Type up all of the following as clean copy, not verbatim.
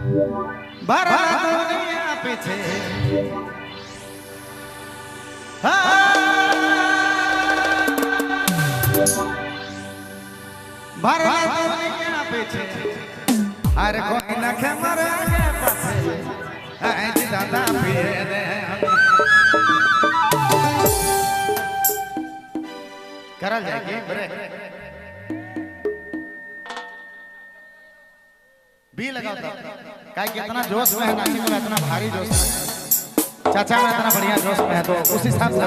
भरला दुनिया पीछे, भरला दुनिया पीछे, अरे कोई न खे मरे आगे पाछे, आज दादा पिए दे। करल जाएगी ब्रेक बी लगाओ तो काहे कि इतना जोश में है नाचे में, इतना भारी जोश में है चाचा में, इतना बढ़िया जोश में है तो उस हिसाब से।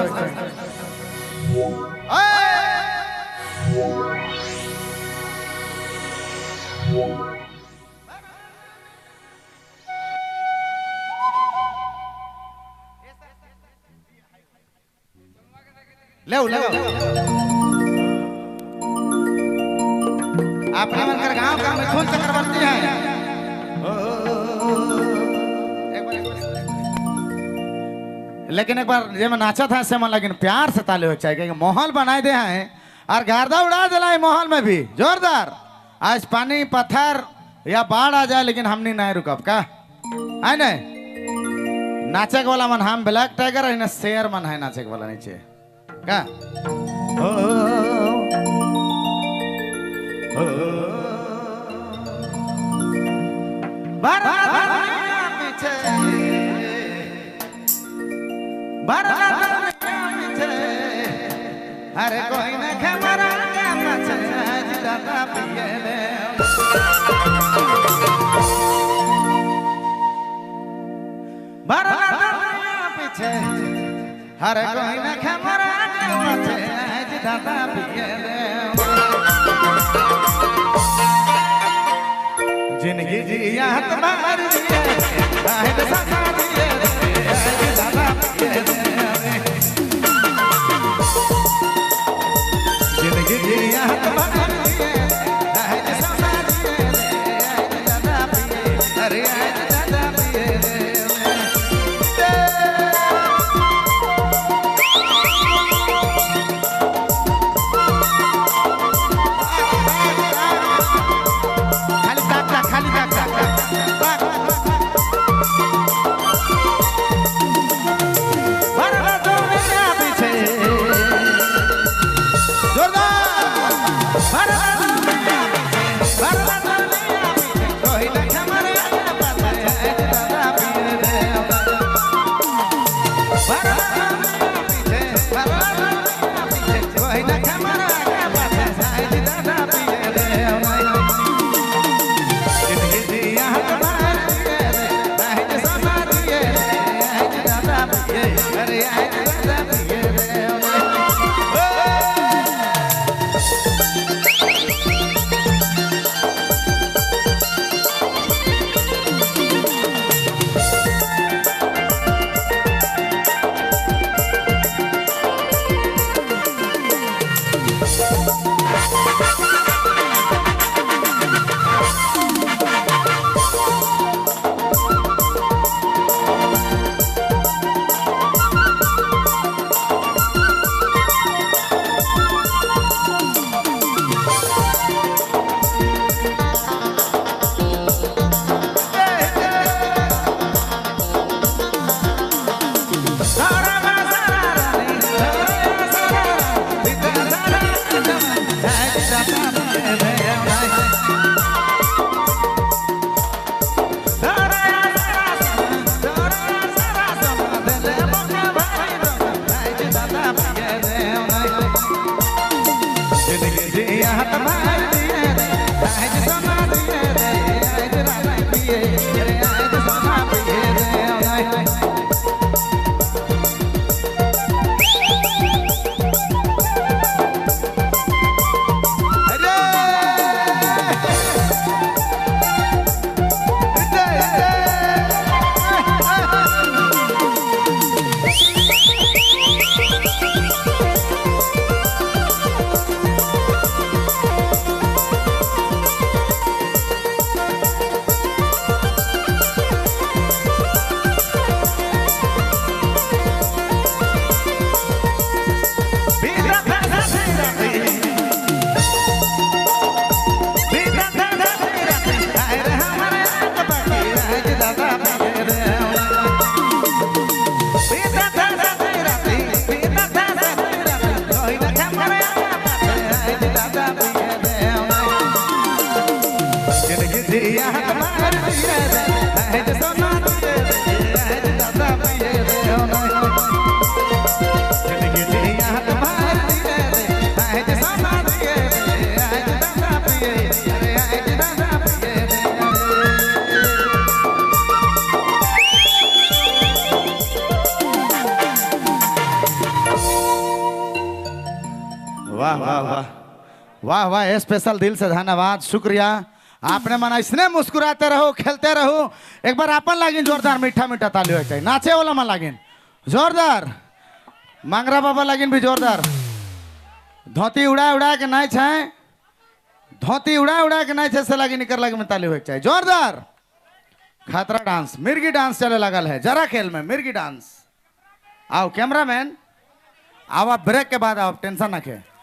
ले ले आपने मनकर गांव का मिथुन चक्रवर्ती है। लेकिन एक बार जब मैं नाचा था ऐसे मन, लेकिन प्यार से ताली हो चाहिए क्योंकि माहौल बनाए दे हैं और गार्दा उड़ा दिला है माहौल में भी जोरदार। आज पानी पत्थर या बाढ़ आ जाए लेकिन हमने नहीं रुकब का है नहीं। नाचे वाला मन हम ब्लैक टाइगर है ना शेर मन है नाचे वाला नीचे का। ओ, ओ, पीछे पीछे, अरे कोई न खमरा दादा पिए दे। पीछे, हर कोई न खमरा दादा पिए दे। जिंदगी जिया तुम्हारी जिंदगी जिया तुम्हारी अरे दादा पिए। खाली ताक खाली ताक ताक पीछे जोरदार मार दिए रे, है जे सोना दिए रे, है जे दादा पिए रे, हो नहीं। जिंदगी जिया तुम्हार दिए रे, है जे सोना दिए रे, है जे दादा पिए, अरे है जे दादा पिए रे। वाह वाह वाह वाह वाह, स्पेशल दिल से धन्यवाद, शुक्रिया। आपने मना इसने मुस्कुराते रहो, खेलते रहो। एक बार आपन लागिन जोरदार मीठा मीठा ताली हो चाहिए, नाचे वाला मन लागिन जोरदार, मांगरा बाबा लागिन भी जोरदार। धोती उड़ा उड़ा के नाच है, धोती उड़ा उड़ा के नाच है, से लागिन निकर लागिन में ताली हो चाहिए जोरदार। खतरा डांस, मिर्गी डांस चले लगल है जरा खेल में, मिर्गी डांस। आओ कैमरामैन आओ, आप ब्रेक के बाद आओ, टेंशन ना खे।